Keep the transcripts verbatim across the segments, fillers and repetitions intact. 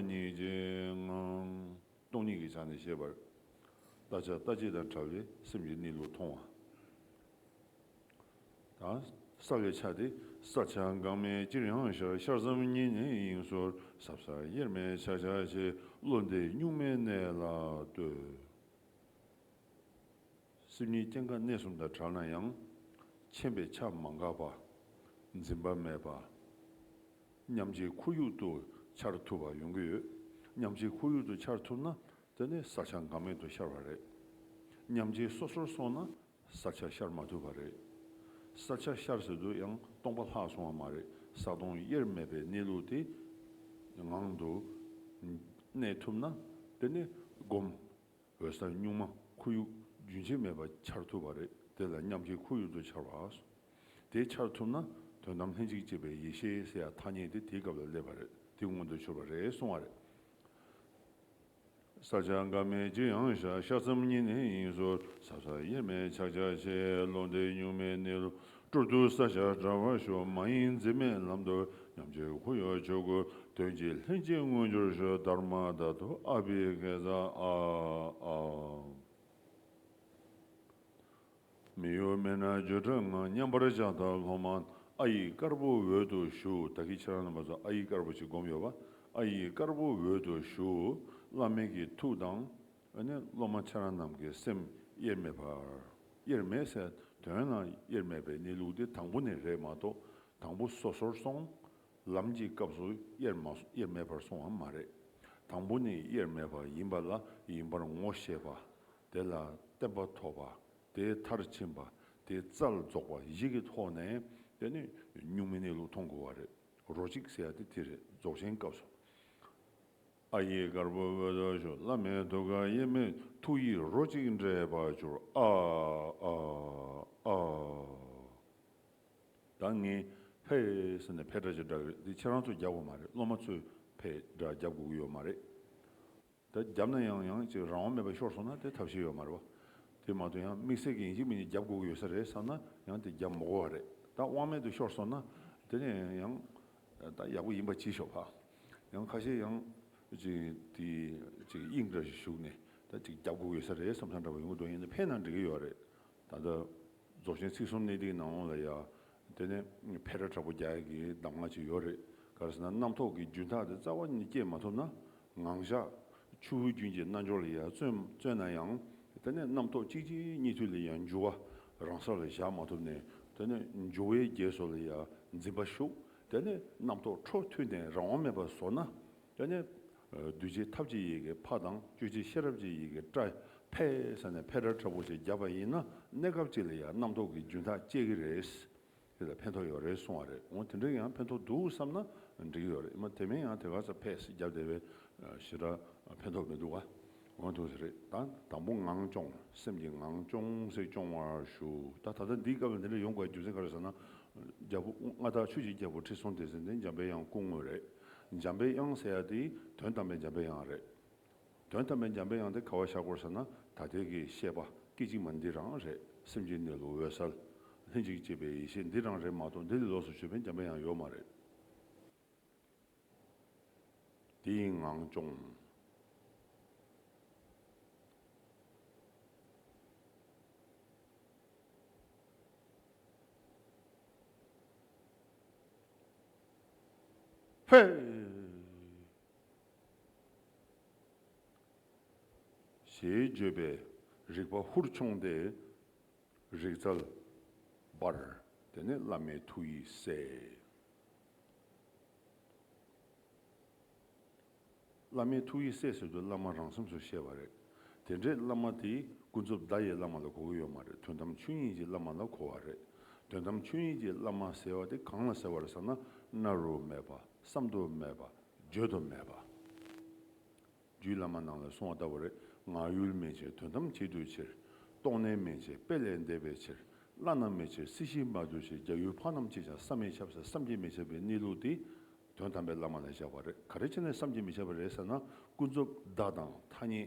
གཉིས་ཀྱི་ངང་། སྟོང་ཉིད་ཀྱི་ཆ་ནས་བཤད་པར། ལྟ་བྱ་ལྟ་བྱེད་དང་བྲལ་བའི་སེམས་ཀྱི་གནས་ལུགས་མཐོང་བ། དང་། སྲ་བའི་ཆ་དེ། བསལ་བྱ་འགག་མེད་ཅིར་ཡང་ཤར། ཤར་ཙམ་ཉིད་ནི་དབྱིངས་སུ་ཟབ། ཟབ་གསལ་དབྱེར་མེད་ཕྱག་རྒྱ་ཆེ། བློ་འདས་གཉུག་མའི་གནས་ལ་ལྟོས། སེམས་ཉིད་སྐྱེ་འགག་གནས་གསུམ་དང་བྲལ་ན་ཡང་། མཁྱེན་པའི་ཆ་མ་འགགས་པ། འཛིན་པ་མེད་པ། མཉམ་རྗེས་ཁོར་ཡུག་ཏུ་འཆར་ཐུབ་པ་ཡོང་གི་ཡོད། མཉམ་རྗེས་ཁོར་ཡུག་ཏུ་འཆར་ཐུབ་ན། དེ་ནི་བསལ་བྱ་འགག་མེད་དུ་ཤར་བ་རེད། མཉམ་རྗེས་སོ་སོར་སོང་ན་བསལ་བྱ་ཤར་མ་ཐུབ་པ་རེད། བསལ་བྱ་ཤར་ཟེར་དུས་ཡང་སྟོང་པ་ལྷག་སོང་བ་མ་རེད། བསལ་སྟོང་དབྱེར་མེད་པའི་གནས་ལུགས་དེ་ངང་དུ་གནས་ཐུབ་ན། དེ་ནི་སྒོམ། འོད་གསལ་གཉུག་མ་ཁོར་ཡུག་རྒྱུན་ཆད་མེད་པར་འཆར་ཐུབ་པ་རེད། དེ་ལ་མཉམ་རྗེས་ཁོར་ཡུག་ཏུ་འཆར་བ། དེ་འཆར་ཐུབ་ན་དོན་དམ་ལྷན་ཅིག་སྐྱེས་པའི་ཡེ་ཤེས་ཟེར་ཡ་ཐ་སྙད་དེ་དེའི་སྐབས་ལ་སླེབས་པ་རེད། དེ་མངོན་དུ་གྱུར་པ་རེད་གསུང་བ་རེད། བསལ་བྱ་འགག་མེད་ཅིར་ཡང་ཤར། ཤར་ཙམ་ཉིད་ནི་དབྱིངས་སུ་ཟབ། ཟབ་གསལ་དབྱེར་མེད་ཕྱག་རྒྱ་ཆེ། བློ་འདས་གཉུག་མའི་གནས་ལུགས། སྤྲོ་བསྡུ་བསལ་བྱ་བྲལ་བར་ཤོག། མ་ཡེངས་འཛིན་མེད་ལམ་དུ། མཉམ་རྗེས་ཁོར་ཡུག་ཆོས་སྐུ། དོན་གཅིག་ལྷན་སྐྱེས་མངོན་གྱུར་ཤོག། དྷརྨ་དྷཱ་ཏུ་ཨ་བྷི་ཥེ་ཛ་ཨ་ཨ། མི་གཡོ་མི་སྣང་བརྗོད་བྲལ་ངང་། མཉམ་པར་བཞག་དང་སློབ་མ། ཨ་ཡིག་དཀར་པོ་འོད་དུ་ཞུ། ད་གིན་ཁྱེད་རང་རྣམ་པ་ཚོ་ཨ་ཡིག་དཀར་པོ་ཅིག་སྒོམ་ཡོད་པ། ཨ་ཡིག་དཀར་པོ་འོད་དུ་ཞུ། བླ་མའི་གི་ཐུགས་དང་། ཨ་ནི་སློབ་མ་ཁྱེད་རང་རྣམས་ཀྱི་སེམས་དབྱེར་མེད་པར། དབྱེར་མེད་ཟེར་དོན་ལ་དབྱེར་མེད་པའི་གནས་ལུགས་དེ་དང་པོ་ནས་རེད་མ་གཏོགས། དང་པོ་སོ་སོར་སོང་། ལམ་གྱི་སྐབས་སུ་དབྱེར་མ་དབྱེར་མེད་པར་སོང་བ་མ་རེད། དང་པོ་ནས་དབྱེར་མེད་པ་ཡིན་པ་ལ་ཡིན་པར་ངོ་ཤེས་པ། དེ་ལ་བརྟན་པ་ཐོབ་པ། དེའི་མཐར་ཕྱིན་པ། དེའི་རྩལ་རྫོགས་པ་བཞི་གི་ཐོག་ནས་དེ་ནི་གཉུག་མའི་གནས་ལུགས་མཐོང་དགོས་པ་རེད། རོ་གཅིག་ཟེར་ཡ་དེ་དེ་རེད། རྫོགས་ཆེན་སྐབས་སུ། ཨ་ཡིག་དཀར་པོ་འོད་དུ་ཞུ། བླ་མའི་ཐུགས་ཀར་དབྱེར་མེད་ཐུགས་ཡིད་རོ་གཅིག་འདྲེས་པར་གྱུར། ཨ་ཨ་ཨ། ད་ངས་ཕེ་ཟེར་ནས་ཕེ་སྒྲ་ཅིག་བསྒྲགས་ཡོད། འདི་ཁྱེད་རང་ཚོས་རྒྱབ་དགོས་མ་རེད། སློབ་མ་ཚོས་ཕེ་སྒྲ་རྒྱབ་དགོས་ཀྱི་ཡོད་མ་རེད། ད་རྒྱབ་ན་ཡང་ཡང་ཅིག་རང་དབང་མེད་པར་ཤོར་སོང་ན་དེ་ཐབས་ཤེས་ཡོད་མ་རེད་པ། དེ་མ་གཏོགས་ཡང་དམིགས་བསལ་གྱི་ཡིན་གཅིག་མིན་གཅིག་རྒྱབ་དགོས་ཀྱི་ཡོད་ས་རེད་བསམ་ན་ཡང་དེ་རྒྱབ་མི་དགོས་པ་རེད། ད་དབང་མེད་དུ་ཤོར་སོང་ན་དེ་ནས་ཡང་ད་ཡག་པོ་ཡིན་པ་བྱེད་ཤོག་ཨ། ཡང་ཁ་ཤས་ཡང་ཅིག་དེ་ཅིག་དབྱིངས་འདྲ་ཞིག་ཞུགས་ནས་ད་ཅིག་རྒྱབ་དགོས་ཀྱི་ཡོད་ས་རེད་བསམ་བསམ་འདྲ་པོ་ཡོང་གི་འདུག་ཡིན་ན་ཕན་ན་འགྲིག་གི་ཡོད་རེད། ད་ལྟ་རྫོགས་ཆེན་ཚིག་གསུམ་གནད་བརྡེགས་ནང་ལོགས་ལ་ཡ། དེ་ནས་ཕེ་སྒྲ་དྲག་པོ་རྒྱག་ཡག་གི་གདམས་ངག་ཅིག་ཡོད་རེད། ག་རེ་ཟེར་ན་རྣམ་རྟོག་གི་རྒྱུན་ཐག་དེ་རྩ་བ་ནས་བཅད་མ་ཐུབ་ན། ངང་བཞག་ཆུ་བོའི་རྒྱུན་གྱི་རྣལ་འབྱོར་ལ་ཡ་བརྩོན་བརྩོན་ན་ཡང་། དེ་ནས་རྣམ་རྟོག་གཅིག་གཅིག་གཉིས་མཐུད་ལ་ཡ་འགྱུ་བ་རང་སར་ལ་བཞག་མ་ཐུབ་ནས། དེ་ནས་འགྱུ་བའི་རྗེས་སུ་ལ་ཡ་འཛིན་པ་ཞུགས། དེ་ནས་རྣམ་རྟོག་འཕྲོ་མཐུད་ནས་རང་དབང་མེད་པར་བཟོ་ན། དེ་ནས་གདུལ་བྱའི་ཐབས་ཀྱི་ཡི་གེ་ཕ་དང་སྤྱོད་བྱེད་ཤེས་རབ་ཀྱི་ཡི་གེ་ཏྲ་ཕེ་ཟེར་ནས་ཕེ་སྒྲ་དྲག་པོ་ཞིག་བརྒྱབ་པ་ཡིན་ན་གནས་སྐབས་གཅིག་ལ་ཡང་རྣམ་རྟོག་གི་རྒྱུན་ཐག་བཅད་ཀྱི་རེད། དེ་ལ་ཕན་ཐོགས་ཡོད་རེད་གསུང་བ་རེད། འོ་དེ་འདྲ་ཡང་ཕན་ཐོགས་འདུག་བསམ་ན་འགྲིག་གི་ཡོད་རེད། མ་དེ་མིན་ཡང་དེ་ག་ས་ཕེ་སྒྲ་བརྒྱབ་བསྡད་པའི་ཞེ་དྲག་ཕན་ཐོགས་མི་འདུག་ག་འོ་འདུག་ཟེར་རེད། ད་དང་པོ་ངང་སྐྱོང་། སེམས་ཀྱི་ངང་སྐྱོང་སེ་སྐྱོང་བར་ཞུ། ད་ད་ལྟ་འདིའི་སྐབས་ལ་འདི་འདྲ་ཡོང་དགོས་རྒྱུ་མཚན་ག་རེ་ཟེར་ན། རྒྱལ་པོ་མངའ་བདག་ཆོས་ཀྱི་རྒྱལ་པོ་ཁྲི་སྲོང་ལྡེ་བཙན་དེ་འཇམ་པའི་དབྱངས་སྐུ་དངོས་རེད། འཇམ་པའི་དབྱངས་ཟེར་ཡ་དེ་དོན་དམ་པའི་འཇམ་པའི་དབྱངས་རེད། དོན་དམ་པའི་འཇམ་པའི་དབྱངས་དེ་ག་བ་བཞག་དགོས་ཟེར་ན་ད་ལྟའི་གི་བཤད་པ་སྐད་ཅིག་མ་འདི་རང་རེད། སེམས་ཀྱི་གནས་ལུགས་འོད་གསལ། ལྷན་ཅིག་སྐྱེས་པའི་ཡེ་ཤེས་འདི་རང་རེད་མ་གཏོགས་འདི་ལས་ལོགས་སུ་གྱུར་པའི་འཇམ་པའི་དབྱངས་ཡོད་མ་རེད། དེའི་ངང་སྐྱོང་། ཧེ། ཞེས་བརྗོད་པས་རིག་པ་ཧུར་ཕྱུང་སྟེ། རིག་རྩལ་འབར། དེ་ནས་བླ་མའི་ཐུགས་ཡིད་གསལ། བླ་མའི་ཐུགས་ཡིད་གསལ་ཟེར་དུས་བླ་མ་རང་སེམས་སུ་བཤད་པ་རེད། དེ་འདྲའི་བླ་མ་དེ་ཀུན་རྫོབ་བརྡ་ཡི་བླ་མ་ལ་གོ་གི་ཡོད་མ་རེད། དོན་དམ་ཆོས་ཉིད་ཀྱི་བླ་མ་ལ་གོ་བ་རེད། དོན་དམ་ཆོས་ཉིད་ཀྱི་བླ་མ་ཟེར་བ་དེ་གང་ལ་ཟེར་བ་རེད་ཟེར་ན། རྣ་རུ་མེད་པ། བསམ་དུ་མེད་པ། བརྗོད་དུ་མེད་པ། རྒྱུད་བླ་མ་ནང་ལ་གསུངས་པ་ལྟ་བུ་རེད། ངག་ཡུལ་མན་ཆད་དོན་ཐམས་ཅད་ཐུལ་ཕྱིར། རྟོག་གནས་མན་ཆད་དཔེ་ལས་འདས་པའི་ཕྱིར། བླ་ན་མེད་ཕྱིར་སྲིད་ཞིའི་མ་ཐུལ་ཕྱིར། རྒྱལ་ཡུལ་འཕགས་རྣམས་ཀྱིས་ཀྱང་བསམ་མི་ཁྱབ་ཟེར། བསམ་གྱིས་མི་ཁྱབ་པའི་གནས་ལུགས་དེ་དོན་དམ་པའི་བླ་མ་ལ་བཞག་པ་རེད། ག་རེ་བྱས་ནས་བསམ་གྱིས་མི་ཁྱབ་པ་རེད་ཟེར་ན། ཀུན་རྫོབ་བརྡ་དང་ཐ་སྙད།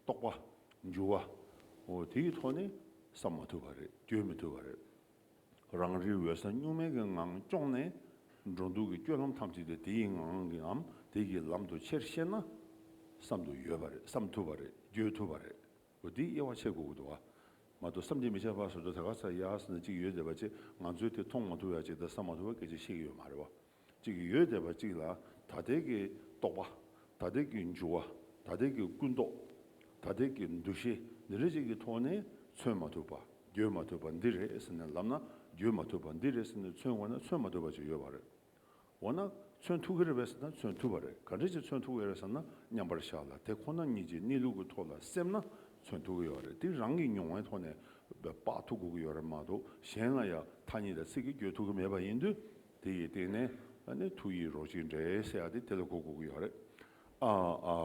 རྟོག་པ། འགྱུ་བ། འོ་དེའི་ཐོག་ནས་བསམ་མ་ཐུབ་པ་རེད། བརྗོད་མི་ཐུབ་པ་རེད། རང་རིག་འོད་གསལ་གཉུག་མའི་གི་ངང་སྐྱོང་ནས། འགྲོ་འདུག་གི་སྤྱོད་ལམ་ཐམས་ཅད་དེ་དེ་ཡི་ངང་གི་འམ་དེ་གི་ལམ་དུ་ཆེར་ཤེས་ན་བསམ་དུ་ཡོད་པ་རེད། བསམ་ཐུབ་པ་རེད། འགྱོད་ཐུབ་པ་རེད། འོ་དེ་དབྱེ་བ་ཕྱེ་དགོས་ཀྱི་འདུག་བ། མ་གཏོགས་བསམ་གྱིས་མི་ཁྱབ་པ་སོགས་དུ་ད་ག་ས་ཡ་ཟེར་ན་གཅིག་ཡོད་བསྡད་པ་ཅིག་ང་ཚོས་དེ་མཐོང་མ་ཐུབ་ཡ་ཅིག་དང་བསམ་མ་ཐུབ་པ་སྐད་ཆ་བཤད་ཀྱི་ཡོད་མ་རེད་བ། གཅིག་ཡོད་བསྡད་པ་གཅིག་ལ་ད་ལྟའི་གི་རྟོག་པ། ད་ལྟའི་གི་འགྱུ་བ། ད་ལྟའི་གི་ཀུན་རྟོག་ད་ལྟའི་གི་འདུ་ཤེས་འདི་འདྲ་ཅིག་གི་ཐོག་ནས་མཚོན་མ་ཐུབ་པ། བརྗོད་མ་ཐུབ་པ་འདི་རེད་ཟེར་ནས་ལབ་ན། བརྗོད་མ་ཐུབ་པ་འདི་རེད་ཟེར་ནས་མཚོན་དགོས་ན་མཚོན་མ་ཐུབ་པ་ཅིག་ཡོད་པ་རེད། འོ་ན་མཚོན་ཐུབ་ཀྱི་རེད་པས་ཟེར་ན་མཚོན་ཐུབ་པ་རེད། ག་འདྲ་ཅིག་མཚོན་ཐུབ་ཀྱི་རེད་ཟེར་ན་མཉམ་པར་བཞག་ལ་དེ་ཁོ་ན་ཉིད་ཀྱི་གནས་ལུགས་ཀྱི་ཐོག་ལ་སེམས་ན་མཚོན་ཐུབ་ཀྱི་ཡོད་རེད། དེ་རང་གི་མྱོང་བའི་ཐོག་ནས་དཔག་ཐུབ་དགོས་ཀྱི་ཡོད་རེད་མ་གཏོགས་གཞན་ལ་ཡང་ཐ་སྙད་དང་ཚིག་གིས་བརྗོད་ཐུབ་ཀྱི་མེད་པ་ཡིན་དུས། དེ་ཡི་སྟེང་ནས་ཨ་ནི་ཐུགས་ཡིད་རོ་གཅིག་འདྲེས་ཟེར་ཡ་དེ་དེ་ལ་གོ་དགོས་ཀྱི་ཡོད་རེད། ཨ་ཨ་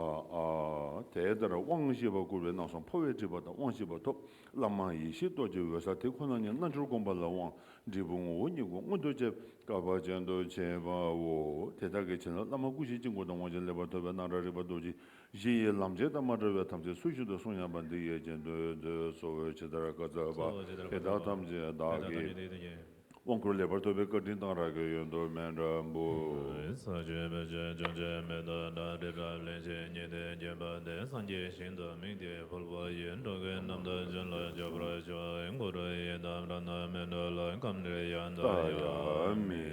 ཨ། དེ་ལྟར་དབང་བཞི་པ་བསྐུར་བས་རྣམ་གསུམ་འཕོ་བའི་སྒྲིབ་པ་དང་དབང་བཞི་པ་ཐོབ། བླ་མ་ཡེ་ཤེས་རྡོ་རྗེ་འོད་གསལ་དེ་ཁོ་ན་ཉིད་རྣལ་འབྱོར་བསྒོམ་པ་ལ་དབང་འབྲས་བུ་ངོ་བོ་ཉིད་སྐུ་མངོན་དུ་བྱེད། བསྐལ་པ་ཅན་དུ་བྱེད་པའོ། དེ་དག་གི་བྱིན་རླབས་བླ་མ་སྐུ་བཞིའི་དཀྱིལ་འཁོར་དང་དབང་ཆེན་ལེགས་པར་ཐོབ་པའི་སྣང་གྲགས་རིག་པ་རྡོ་རྗེ་བཞི་ཡི་ལམ་བྱེད་དང་མ་བྲལ་བའི་དམ་ཚིག་སུ་ཞིག་ཏུ་གསུང་སྙམ་པ་འདི་ཡིས་རྗེས་ཟློས་མཛོད། གཙོ་བོས་ཇི་ལྟར་བཀའ་སྩལ་པ། དེ་དག་ཐམས་ཅད་བདག་གིས། དབང་བསྐུར་ལེགས་པར་ཐོབ་པའི་བཀའ་དྲིན་གཏང་རག་གི་ཡོན་དུ་མཎྜལ་འབུལ། ས་བཅུ་པའི་ཆོས་འབྱུང་ཆེན་མི་ལྡན་དང་། སྒྲིབ་བྲལ་ལྷན་ཅིག་ཉིད་དུ་གྱུར་པ་དེ། སངས་རྒྱས་ཞིང་དུ་དམིགས་ཏེ་འཕོ་བ་ཡི། འགྲོ་ཀུན་རྣམ་དག་རྒྱུད་ལ་སྐྱོབ་པར་ཤོག། གུ་རུ་ཡི་དམ་རཏྣ་མཉྫུ་ལ་ཀམ་ལི་ཡ་ད་ཡ་མི།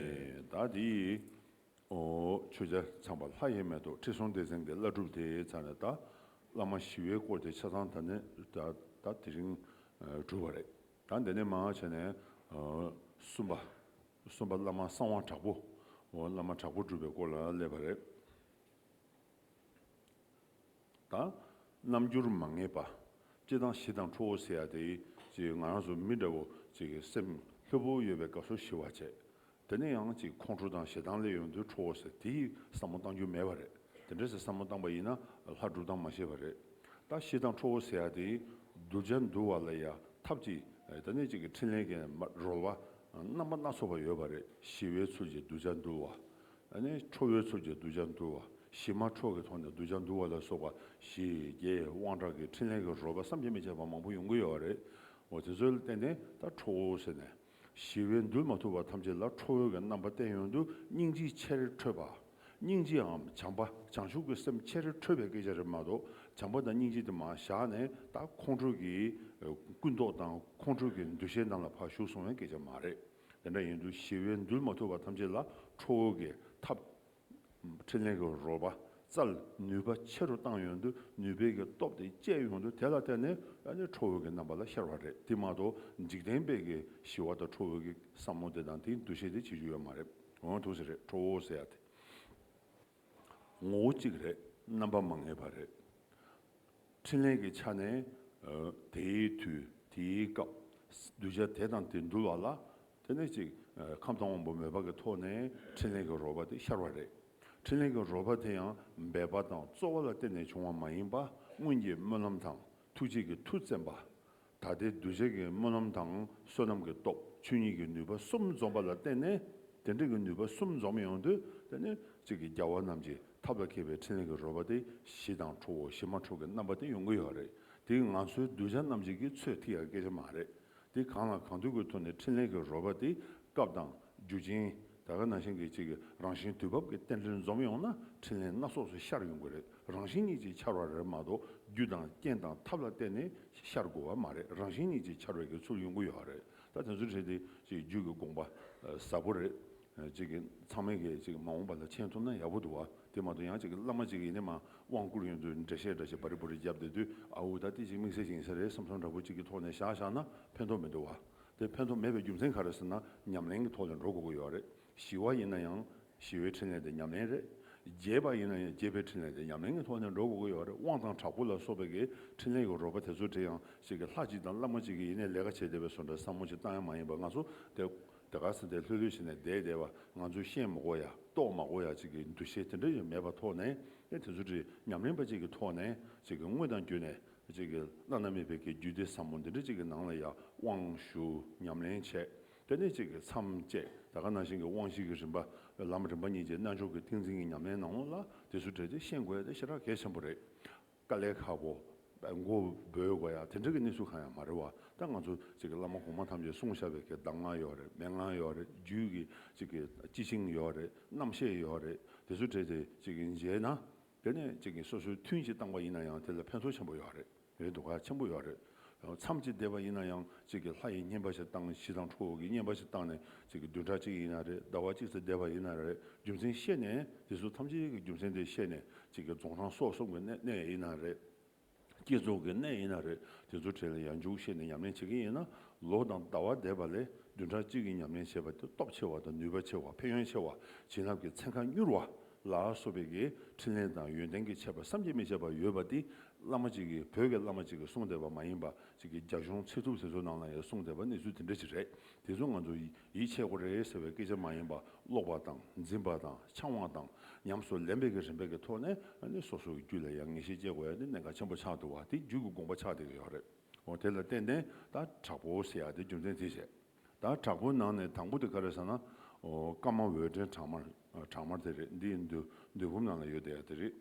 ད་དེ་ཡི་ཨོ་ཆོས་རྒྱལ་ཚངས་པ་ལྷ་ཡི་མེ་ཏོག་ཁྲི་སྲོང་ལྡེ་བཙན་གྱི་བླ་སྒྲུབ་དེའི་ཚབ་ནས་ད་བླ་མ་ཞི་བའི་སྐོར་དེ་ཆ་ཚང་ད་ནི་ད་ད་དེ་རིང་གྲུབ་པ་རེད། ད་འདི་ནས་མར་བྱས་ནས་ཨོ་གསུམ་པ། གསུམ་པ་བླ་མ་གསང་བ་དྲག་པོ། འོ་བླ་མ་དྲག་པོ་སྒྲུབ་པའི་སྐོར་ལ་སླེབས་པ་རེད། ད་རྣམ་འགྱུར་མ་ངེས་པ། སྤྱིར་བཏང་ཞི་དང་ཁྲོ་བོ་ཟེར་ཡ་དེ་ཅིག་ང་རང་ཚོ་མི་འདྲ་བོ་ཅིག་གི་སེམས་ལྷོད་པོ་ཡོད་པའི་སྐབས་སུ་ཞི་བ་བྱེད། དེ་ནས་ཡང་ཅིག་ཁོང་ཁྲོ་དང་ཞེ་སྡང་སླེབས་ཡོང་དུས་ཁྲོ་བོ་ཟེར་དེའི་བསམ་བློ་གཏང་རྒྱུ་མེད་པ་རེད། དེ་འདྲ་ཟེར་བསམ་བློ་བཏང་པ་ཡིན་ན་ལྷ་སྒྲུབ་སྟངས་མ་ཤེས་པ་རེད། ད་ཞི་དང་ཁྲོ་བོ་ཟེར་ཡ་དེ་གདུལ་བྱ་འདུལ་བ་ལ་ཡ་ཐབས་ཅིག་དེ་ནས་ཅིག་གི་ཕྲིན་ལས་ཀྱི་རོལ་བ་རྣམ་པ་སྣ་ཚོགས་པ་ཡོད་པ་རེད། ཞི་བའི་ཚུལ་གྱིས་གདུལ་བྱ་འདུལ་བ། ཨ་ནི་ཁྲོ་བོའི་ཚུལ་གྱིས་གདུལ་བྱ་འདུལ་བ། ཞི་མ་ཁྲོ་གི་ཐོག་ནས་གདུལ་བྱ་འདུལ་བ་ལ་སོགས་པ་ཞི་རྒྱས་དབང་དྲག་གི་ཕྲིན་ལས་ཀྱི་རོལ་པ་བསམ་གྱིས་མི་ཁྱབ་པ་མང་པོ་ཡོང་གི་ཡོད་རེད། འོ་དེ་ཚོ་ལ་བརྟེན་ནས་ད་ཁྲོ་བོ་ཟེར་ནས། ཞི་བས་འདུལ་མ་ཐུབ་པ་ཐམས་ཅད་ལ་ཁྲོ་བོའི་གི་རྣམ་པ་བསྟན་ཡོང་དུས་སྙིང་རྗེ་ཆེར་ཁྲོས་པ། སྙིང་རྗེའམ་བྱམས་པ་བྱང་ཆུབ་ཀྱི་སེམས་ཆེར་ཁྲོས་པའི་སྐད་ཆ་རེད་མ་གཏོགས་བྱམས་པ་དང་སྙིང་རྗེ་དེ་མར་བཞག་ནས་ད་ཁོང་ཁྲོ་གི་ཀུན་རྟོག་དང་ཁོང་ཁྲོ་གི་འདུ་ཤེས་ནང་ལ་ཕར་ཞུགས་སོང་བའི་སྐད་ཆ་མ་རེད། དེ་འདྲ་ཡིན་དུས་ཞི་བས་འདུལ་མ་ཐུབ་པ་ཐམས་ཅད་ལ་ཁྲོ་བོ་གི་ཐབས། ཕྲིན་ལས་ཀྱི་རོལ་པ་རྩལ་ནུས་པ་ཆེ་རུ་བཏང་ཡོང་དུས་ནུས་པའི་གི་སྟོབས་དེ་བཅས་ཡོང་དུས་དེ་ལ་བརྟེན་ནས་ཨ་ནི་ཁྲོ་བོ་གི་རྣམ་པ་ལ་ཤར་བ་རེད། དེ་མ་གཏོགས་འཇིག་རྟེན་པའི་གི་ཞི་བ་དང་ཁྲོ་བོ་གི་བསམ་བློ་དེ་དང་དེའི་འདུ་ཤེས་དེ་བྱེད་རྒྱུ་ཡོད་མ་རེད། འོང་ཐུགས་སུ་རེད། ཁྲོ་བོ་ཟེར་ཡ་དེ་ངོ་བོ་གཅིག་རེད། རྣམ་པ་མ་ངེས་པ་རེད། ཕྲིན་ལས་ཀྱི་ཆ་ནས་ཨ་དེའི་དུས་དེའི་སྐབས་གདུལ་བྱ་དེ་དང་དེ་འདུལ་བ་ལ་དེ་ནས་ཅིག་ཨ་ཁམས་དང་དབང་པོ་མོས་པ་གི་ཐོག་ནས་ཕྲིན་ལས་ཀྱི་རོལ་པ་དེ་ཤར་བ་རེད། ཕྲིན་ལས་ཀྱི་རོལ་པ་དེ་ཡང་འབད་པ་དང་རྩོལ་བ་ལ་བརྟེན་ནས་བྱུང་བ་མ་ཡིན་པ་སྔོན་གྱི་སྨོན་ལམ་དང་ཐུགས་རྗེ་གི་མཐུ་བཙན་པ། ད་ལྟའི་གདུལ་བྱ་གི་སྨོན་ལམ་དང་བསོད་ནམས་ཀྱི་སྟོབས་ཆོས་ཉིད་ཀྱི་ནུས་པ་གསུམ་འཛོམས་པ་ལ་བརྟེན་ནས་དེ་འདྲ་གི་ནུས་པ་གསུམ་འཛོམས་ཡོང་དུས་དེ་ནས་གཅིག་གི་རྒྱལ་བ་རྣམས་ཀྱི་ཐབས་ལ་མཁས་པའི་ཕྲིན་ལས་ཀྱི་རོལ་པ་དེ་ཞི་དང་ཁྲོ་བོ་ཞི་མ་ཁྲོ་གི་རྣམ་པ་དེ་ཡོང་གི་ཡོད་རེད། དེ་ང་ཚོའི་གདུལ་བྱ་རྣམས་ཀྱིས་ཀྱི་ཚོད་ཐིག་ཡག་སྐད་ཆ་མ་རེད། དེ་གང་ལ་གང་འདུལ་གྱི་ཐོག་ནས་ཕྲིན་ལས་ཀྱི་རོལ་པ་དེ་སྐབས་དང་རྒྱུ་རྐྱེན་ད་ག་ནང་བཞིན་གྱི་གཅིག་གི་རང་བཞིན་དུས་བབ་ཀྱི་རྟེན་འབྲེལ་འཛོམས་ཡོང་ན་ཕྲིན་ལས་སྣ་ཚོགས་སུ་ཤར་ཡོང་གི་རེད། རང་བཞིན་གཉིས་ཀྱིས་འཆར་བ་རེད་མ་གཏོགས་རྒྱུ་དང་རྐྱེན་དང་ཐབས་ལ་བརྟེན་ནས་ཤར་དགོས་པ་མ་རེད། རང་བཞིན་གཉིས་ཀྱིས་འཆར་བའི་གི་ཚུལ་ཡོང་གི་ཡོད་རེད། ད་དེ་ཚོ་བྲིས་ཏེ་ཅིག་རྒྱུད་ཀྱི་དགོངས་པ་ཟབ་པོ་རེད། ཅིག་གི་ཚང་མས་གི་ཅིག་མ་འོངས་པ་ལ་མཁྱེན་ཐུབ་ན་ཡག་པོ་འདུག་བ། དེ་མ་གཏོགས་ཡང་ཅིག་གི་བླ་མ་ཅིག་ཡིན་ནས་མ་དབང་བསྐུར་ཡོང་དུས་འགྲེལ་བཤད་འདྲ་ཞིག་བ་རི་བུ་རི་བརྒྱབ་བསྡད་དུས་ཨ་འུ་ད་དེ་ཅིག་དམིགས་བསལ་ཅིག་ཡིན་ས་རེད་བསམ་བསམ་འདྲ་པོ་ཅིག་གི་ཐོག་ནས་བཞག་བཞག་ན་ཕན་ཐོགས་མི་འདུག་བ། དེ་ཕན་ཐོགས་མེད་པའི་རྒྱུ་མཚན་ག་རེ་ཟེར་ན་ཉམས་ལེན་གྱི་ཐོག་ནས་འགྲོ་དགོས་ཀྱི་ཡོད་རེད། ཞི་བ་ཡིན་ན་ཡང་ཞི་བའི་ཕྲིན་ལས་དེ་ཉམས་ལེན་རེད། རྒྱས་པ་ཡིན་ན་ཡང་རྒྱས་པའི་ཕྲིན་ལས་དེ་ཉམས་ལེན་གྱི་ཐོག་ནས་འགྲོ་དགོས་ཀྱི་ཡོད་རེད། དབང་དང་དྲག་པོ་ལ་སོགས་པའི་གི་ཕྲིན་ལས་ཀྱི་རོལ་པ་དེ་ཚོ་དེ་ཡང་ཞིག་གི་ལྷ་གཅིག་དང་བླ་མ་གཅིག་གིས་ཡིན་ནའི་ལས་ཀ་བྱས་བསྡད་པའི་བཟོ་འདྲ་བསམ་བློ་ཅིག་བཏང་ཡ་མ་ཡིན་པ་ང་ཚོ་དེ་དེ་ག་ཟེར་དེ་ལྷོད་ལྷོད་བྱས་ནས་བསྡད་བསྡད་པ་ང་ཚོས་ཤེས་མ་དགོས་ཡ་རྟོགས་མ་དགོས་ཡ་ཅིག་གི་འདུ་ཤེས་དེ་འདྲ་ཡང་མེད་པ་ཐོག་ནས་ཨེ་དེ་ཚོ་དེ་ཉམས་ལེན་པ་ཅིག་གི་ཐོག་ནས་ཅིག་གི་དངོས་དང་བརྒྱུད་ནས། ཅིག་གི་བླ་ན་མེད་པའི་གི་རྒྱུད་སྡེ་ཟབ་མོ་འདི་འདྲ་ཅིག་གི་ནང་ལ་ཡང་དབང་ཞུ་ཉམས་ལེན་བྱས། དེ་ནས་ཅིག་གི་མཚམས་བཅད་ད་ག་ནང་བཞིན་གྱི་དབང་བཞི་གི་རིམ་པ་ལམ་རིམ་པ་གཉིས་ཀྱི་རྣལ་འབྱོར་གྱི་ཏིང་འཛིན་གྱི་ཉམས་ལེན་ནང་ལོགས་ལ་དེ་ཚོ་གྲས་དེ་ཤེས་དགོས་ཡ་དེ་ཞེ་དྲག་གལ་ཆེན་པོ་རེད། དཀའ་ལས་ཁག་པོ། མགོ་སྦོས་དགོས་ཡ་དེ་འདྲ་གི་གནས་ཚུལ་གང་ཡང་མ་རེད་བ། ད་ང་ཚོ་ཅིག་གི་བླ་མ་གོང་མ་ཐམས་ཅད་གསུངས་བཞག་པའི་གི་གདམས་ངག་ཡོད་རེད། མན་ངག་ཡོད་རེད། རྒྱུད་ཀྱི་ཅིག་གི་སྤྱི་ཆིངས་ཡོད་རེད། རྣམ་བཤད་ཡོད་རེད། དེ་ཚོ་བྲིས་ཏེ་ཅིག་གི་མཇལ་ན། དེ་ནས་ཅིག་གི་སོ་སོའི་ཐུན་ཅིག་བཏང་པ་ཡིན་ན་ཡང་དེ་ལ་ཕན་ཐོགས་ཆེན་པོ་ཡོད་རེད། རེད་འདུག་ག་ཆེན་པོ་ཡོད་རེད། མཚམས་ཅིག་བསྡད་པ་ཡིན་ན་ཡང་ཅིག་གི་ལྷ་ཡི་བསྙེན་པ་ཞིག་བཏང་། ཞི་དང་ཁྲོ་བོ་གི་བསྙེན་པ་ཞིག་བཏང་ནས་ཅིག་གི་བདུན་ཕྲག་གཅིག་ཡིན་ན་རེད། ཟླ་བ་གཅིག་ཙམ་བསྡད་པ་ཡིན་ན་རེད། རྒྱུ་མཚན་ཤེས་ནས་དེ་ཚོ་ཐམས་ཅད་ཀྱི་རྒྱུ་མཚན་དེ་ཤེས་ནས་ཅིག་གི་རྫོགས་སངས་སོགས་གསུམ་གྱི་གནས་གནས་ཡིན་ན་རེད། བསྐྱེད་རྫོགས་ཀྱི་གནས་ཡིན་ན་རེད། དེ་ཚོ་གྲས་ལ་ཡང་འཇུག་ཤེས་ནས་ཉམས་ལེན་བྱེད་ཀྱི་ཡིན་ན། ལོ་དང་ཟླ་བ་འདས་པ་ལས་བདུན་ཕྲག་གཅིག་གི་ཉམས་ལེན་བྱས་པ་དེ་སྟོབས་ཆེ་བ་དང་ནུས་པ་ཆེ་བ། ཕན་ཡོན་ཆེ་བ། བྱིན་རླབས་ཀྱི་ཚན་ཁ་མྱུར་བ་ལ་སོགས་པའི་གི་འཕྲིན་ལས་དང་ཡོན་ཏན་གྱི་ཆད་པ་བསམ་གྱིས་མི་ཁྱབ་པ་ཡོད་པ་དེ། བླ་མ་གཅིག་གིས། བོད་ཀྱི་བླ་མ་གཅིག་གིས་གསུངས་བསྡད་པ་མ་ཡིན་པ། གཅིག་གི་རྒྱ་གཞུང་ཚིག་ཐུབ་དེ་ཚོའི་ནང་ལ་ཡང་གསུངས་བསྡད་པ་གནས་ཚུལ་དེ་འདྲ་ཅིག་རེད། དེ་ཚོ་ང་ཚོ་ཡིད་ཆེས་དགོས་རེད་ཟེར་བའི་སྐད་ཆ་མ་ཡིན་པ། ཀློག་པ་དང་། འཛིན་པ་དང་། འཆང་བ་དང་། ཉམས་སུ་ལེན་པའི་གི་རིམ་པའི་གི་ཐོག་ནས་ཨ་ནི་སོ་སོ་གི་རྒྱུད་ལ་ཡང་ངེས་ཤེས་སྐྱེ་དགོས་ཡ་དེ་གནད་འགག་ཆེན་པོ་ཆགས་འདུག་བ། དེ་རྒྱུད་ཀྱི་དགོངས་པ་ཆགས་བསྡད་ཀྱི་ཡོད་རེད། འོ་དེ་ལ་བརྟེན་ནས་ད་དྲག་པོ་ཟེར་ཡ་དེ་རྒྱུ་མཚན་དེ་བྱས། ད་དྲག་པོའི་ནང་ནས་དང་པོ་དེ་ག་རེ་ཟེར་ན། འོ་བཀའ་མ་འོད་འདྲེན་དྲག་དམར། དྲག་དམར་དེ་རེད། འདི་མདོ་མདོ་འབུམ་ནང་ལ་ཡོད་བསྡད་ཡ་དེ་རེད།